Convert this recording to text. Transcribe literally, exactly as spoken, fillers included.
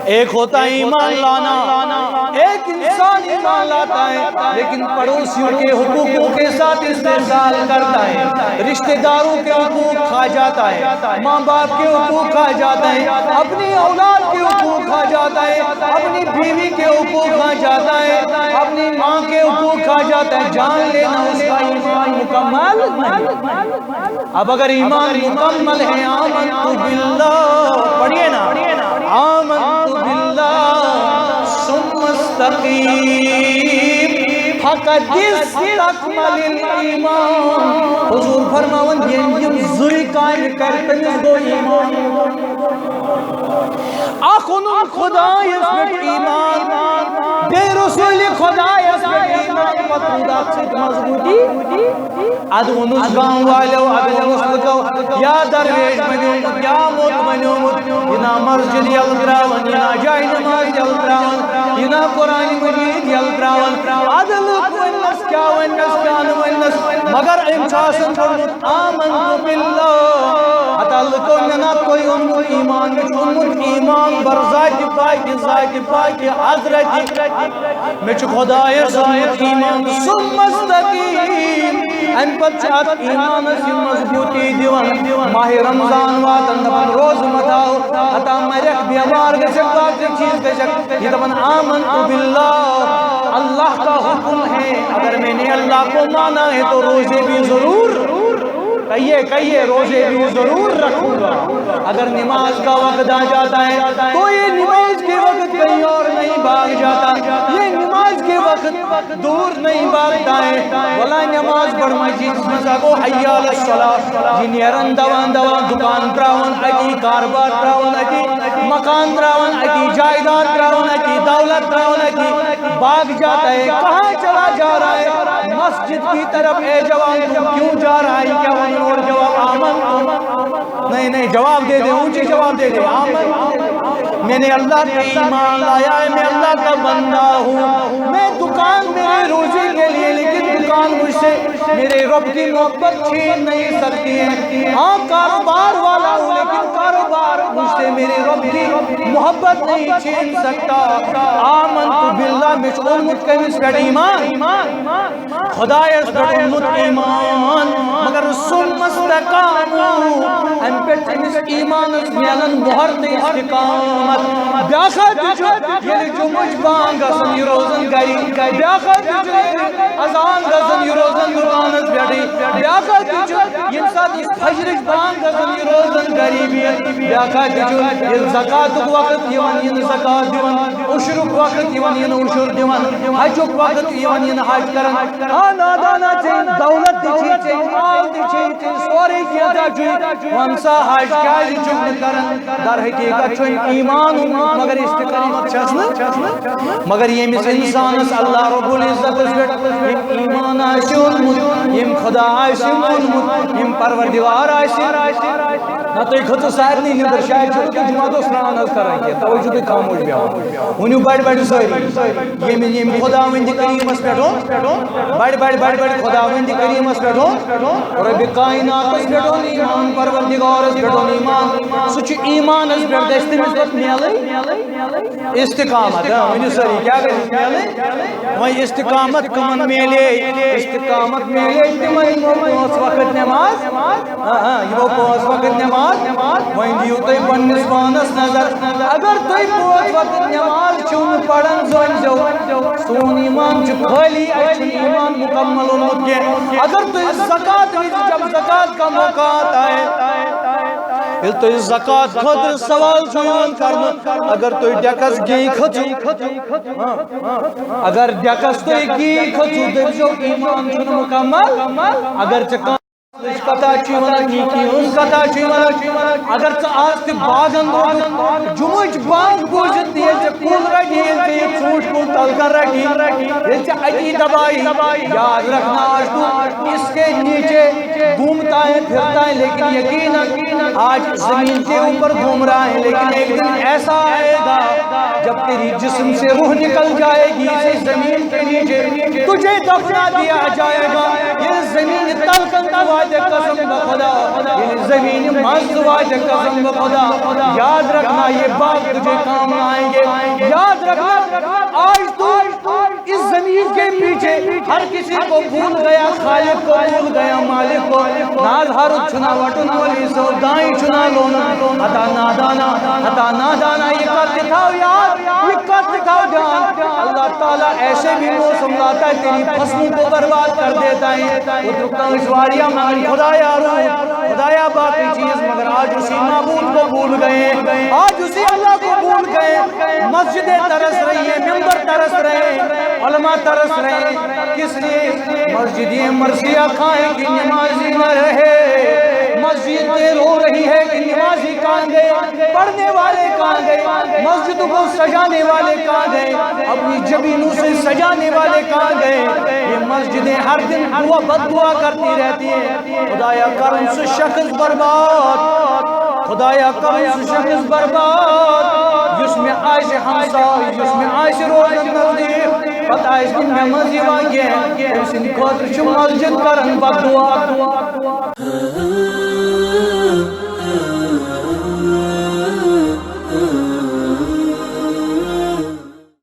ایک ہوتا ہے ایمان لانا، ایک انسان ایمان لاتا ہے لیکن پڑوسیوں کے حقوقوں کے ساتھ استحصال کرتا ہے، رشتہ داروں کے حقوق کھا جاتا ہے، ماں باپ کے حقوق کھا جاتا ہے، اپنی اولاد کے حقوق کھا جاتا ہے، اپنی بیوی کے حقوق کھا جاتا ہے، اپنی ماں کے حقوق کھا جاتا ہے۔ جان لینا، اس کا ایمان مکمل نہیں۔ اب اگر ایمان مکمل ہے، آمنت باللہ، پڑھیے نا، آمنت باللہ ثم استقیم، فقد استکمل الایمان۔ حضور فرماوان، ییٚمۍ یِم زٕے کامہِ کرِ، تٔمِس گوٚو ایمان۔ اکھ اوٚنُن خدایس پٮ۪ٹھ ایمان، بیٚیہِ رسول خدایس پٮ۪ٹھ ایمان، پتہٕ روٗد اتھ سۭتۍ مضبوٗطی۔ ادٕ ووٚنُس گام والیو، ادٕ ووٚنُس لُکو، یا درویش بنیومُت، یا موٚت بنیومُت، یہِ نا مسجد یلہٕ تراوان، یہِ نا جاے نماز یلہٕ تراوان، یہِ نا قرآن مجید یلہٕ تراوان۔ ادٕ لُکھ ؤننس کیٛاہ ؤننس، کیٛاہ نہٕ ؤننس، مگر أمۍ چھُ آسان پوٚرمُت آمنت باللہ۔ ہتا لُکو، مےٚ نا تُہۍ اوٚنمُت ایمان، مےٚ چھُ اوٚنمُت ایمان بر ذاتِ پاکِ، ذاتِ پاکِ حضرتِ۔ مےٚ چھُ خۄدایَس اوٚنمُت ایمان، ثم استقیم۔ اَمہِ پَتہٕ چھُ اَتھ ایمانَس یہِ مضبوٗطی دِوان۔ ماہِ رمضان واتان، دَپان، روزٕ مہ تھاو، ہتا مَرَکھ، بٮ۪مار گژھکھ، باقٕے چیٖز گژھکھ۔ یہِ دَپان، آمنت باللہ، اللہ کا حکم ہے، اگر میں نے اللہ کو مانا ہے تو روزے بھی ضرور کہیے، کہیے، روزے بھی ضرور رکھوں گا۔ اگر نماز کا وقت آ جاتا ہے تو یہ نماز کے وقت کہیں اور نہیں بھاگ جاتا، یہ نماز کے وقت دور نہیں بھاگتا ہے۔ ولا نماز پڑھ مسجد میں جاگو، حی علی الصلاۃ۔ یہ نیرن دوان دوان، دکان تراون اتی، کاروبار تراون اتی، مکان تراون اتی، جائیداد تراون اتی، دولت تراون اتی، بھاگ جاتا ہے۔ کہاں چلا جا رہا ہے؟ مسجد کی طرف۔ اے جوان، تو کیوں جا رہا ہے؟ کیا وہ اور جواب آمنت؟ نہیں، نہیں، جواب دے دے، اونچی جواب دے دے، آمنت۔ میں نے اللہ پہ ایمان لایا ہے، میں اللہ کا بندہ ہوں۔ میں دکان، میرے روزی کے لیے، لیکن دکان مجھ سے، میرے رب کی محبت چھین نہیں سکتی ہے۔ ہاں، کاروبار والا ہوں، لیکن کاروبار مجھ سے میرے رب کی محبت نہیں چھین سکتا۔ آمنت باللہ، مےٚ چھُ اوٚنمُت کٔمِس پٮ۪ٹھ ایمان؟ خدایس پٮ۪ٹھ اوٚنمُت ایمان، مگر ثم استقاموا، اَمہِ پٮ۪ٹھ چھُ أمِس ایمانس میلان مۄہر تہٕ استقامت۔ بیٛاکھ اکھ تہِ چھُ، ییٚلہِ جمعٕچ بانگ گژھان، یہِ روزان گری، بیٛاکھ اکھ تہِ چھُ، ییٚلہِ اذان گژھان، یہِ روزان دُکانس پٮ۪ٹھٕے، بیٛاکھ اکھ تہِ چھُ، ییٚمہِ ساتہٕ فجرٕچ بانگ گژھان، یہِ روزان غریبی۔ بیٛاکھ اکھ تہِ چھُ، ییٚلہِ زکاتُک وقت یِوان، یِنہٕ زکات دِوان، عشرُک وقت یِوان، یِنہٕ عشر دِوان، حجُک وقت یِوان، یِنہٕ حج کران۔ آ نادانا، ژےٚ دولت تہِ چھے، ژےٚ مال تہِ چھے، ژےٚ سورُے کینٛہہ چھُے، وَن سا حج کیٛازِ چھُکھ نہٕ کران؟ در حقیقت چھُ أمۍ ایمان اوٚنمُت، مگر استقامت چھس نہٕ۔ مگر ییٚمِس انسانس اللہ رب العزتس پٮ۪ٹھ ییٚمۍ ایمان آسہِ اوٚنمُت، ییٚمۍ خدا آسہِ مونمُت، ییٚمۍ پروردگار آسہِ، نہ تُہۍ کھٔژٕو سارنٕے نیٚنٛدٕر، شاید چھِو نہٕ تُہۍ جمعہ دۄہ سرٛان حظ کران کینٛہہ، توے چھِو تُہۍ خاموش بیٚہوان۔ ؤنِو بڑِ بڑِ سٲری، ییٚمہِ، ییٚمہِ خداوندِ کریٖمس پٮ۪ٹھ اوٚن، بڑِ بڑِ بڑِ بڑِ خداوندِ کریٖمس پٮ۪ٹھ اوٚن، رۄبِ کایناتس پٮ۪ٹھ اوٚن ایمان، پروردگارس پٮ۪ٹھ اوٚن ایمان، سُہ چھُ ایمانس پٮ۪ٹھ، گژھِ تٔمِس پتہٕ میلٕنۍ استقامت۔ ہاں، ؤنِو سٲری، کیٛاہ گژھِ میلٕنۍ؟ وۄنۍ استقامت کٕمن میلے؟ استقامت میلے تِمن یِمو پانٛژھ وقت نماز، ہاں، ہاں، یِمو پانٛژھ وقت نماز۔ وۄنۍ دِیِو تُہۍ پننِس پانس نظر، اگر تُہۍ پانٛژھ وقت نماز چھِو نہٕ پران، زٲنۍ زیو، سون ایمان چھُ خٲلی، اَسہِ چھُنہٕ ایمان مکمل اوٚنمُت کینٛہہ۔ اگر تُہۍ زکات وِزِ، جب زکات کا موقع آتا ہے، ییٚلہِ تُہۍ زکات خٲطرٕ سوال چھُ یِوان کرنہٕ، اگر تُہۍ ڈیکس گی کھٔژِو، اگر ڈیکس تُہۍ گی کھٔژِو، دٔپۍزیو، ایمان چھُنہٕ مکمل۔ اگر ژےٚ کانٛہہ کتھا چھُ یِوان، نیکی ہٕنٛز کتھا چھُ یِوان، اگر ژٕ آز تہِ باغن روزُکھ، جمعٕچ بانگ بوٗزِتھ تہِ ییٚلہِ ژےٚ کُل رٹہِ، ییٚلہِ ژےٚ یہِ ژوٗنٛٹھۍ کُل تلہٕ کن رٹہِ، ییٚلہِ ژےٚ اتی دبایی، یاد رکھنا آج تو اس کے نیچے گھومتا ہے، پھرتا ہے، لیکن یقیناً آج زمین کے اوپر گھوم رہا ہے، لیکن ایک دن ایسا آئے گا جب تیری جسم سے روح نکل جائے گی، اس زمین کے نیچے تجھے دفنا دیا جائے گا۔ یہ زمین تلکن تو وعدے قسم بخدا زمین مست واجہ قسم بہ خدا، یاد رکھنا یہ باغ تجھے کام نہ آئیں گے۔ یاد رکھنا، آج تو اس زمین کے پیچھے ہر کسی کو بھول گیا، خالق کو بھول گیا، مالک کو۔ ناز ہر چھنا وٹن ولی سو دائیں چھنا لون، ہتا نادانا، ہتا نادانا، یہ کت تھاو یاد، یہ کت تھاو جان۔ اللہ تعالیٰ ایسے بھی موسم لاتا ہے، تیری فصلوں کو برباد کر دیتا ہے۔ وہ تو کم اس واریا مان خدا یارو، خدایا باقی چیز، مگر آج اسی معبود کو بھول گئے، آج اسی اللہ کو بھول گئے۔ مسجدیں ترس رہی ہیں، ممبر ترس رہے ہیں، علماء ترس رہے ہیں۔ کس لیے؟ مسجد مرثیہ قائم کی نمازی نہ رہے۔ مسجد رو رہی ہے کہ نمازی کہاں گئے، پڑھنے والے کہاں گئے، مسجد کو سجانے والے کہاں گئے، اپنی جبینوں سے سجانے والے کہاں گئے؟ یہ مسجدیں ہر دن دعا، بد دعا کرتی رہتی ہیں۔ خدایا کر اس شخص برباد، خدایا کر اس شخص برباد، یُس مےٚ آسہِ ہمساے، یُس مےٚ آسہِ روزان نزدیٖک، پتہٕ آسہِ نہٕ مےٚ منٛز یِوان کینٛہہ، تٔمۍ سٕنٛدِ خٲطرٕ چھِ مسجد کران بد دعا۔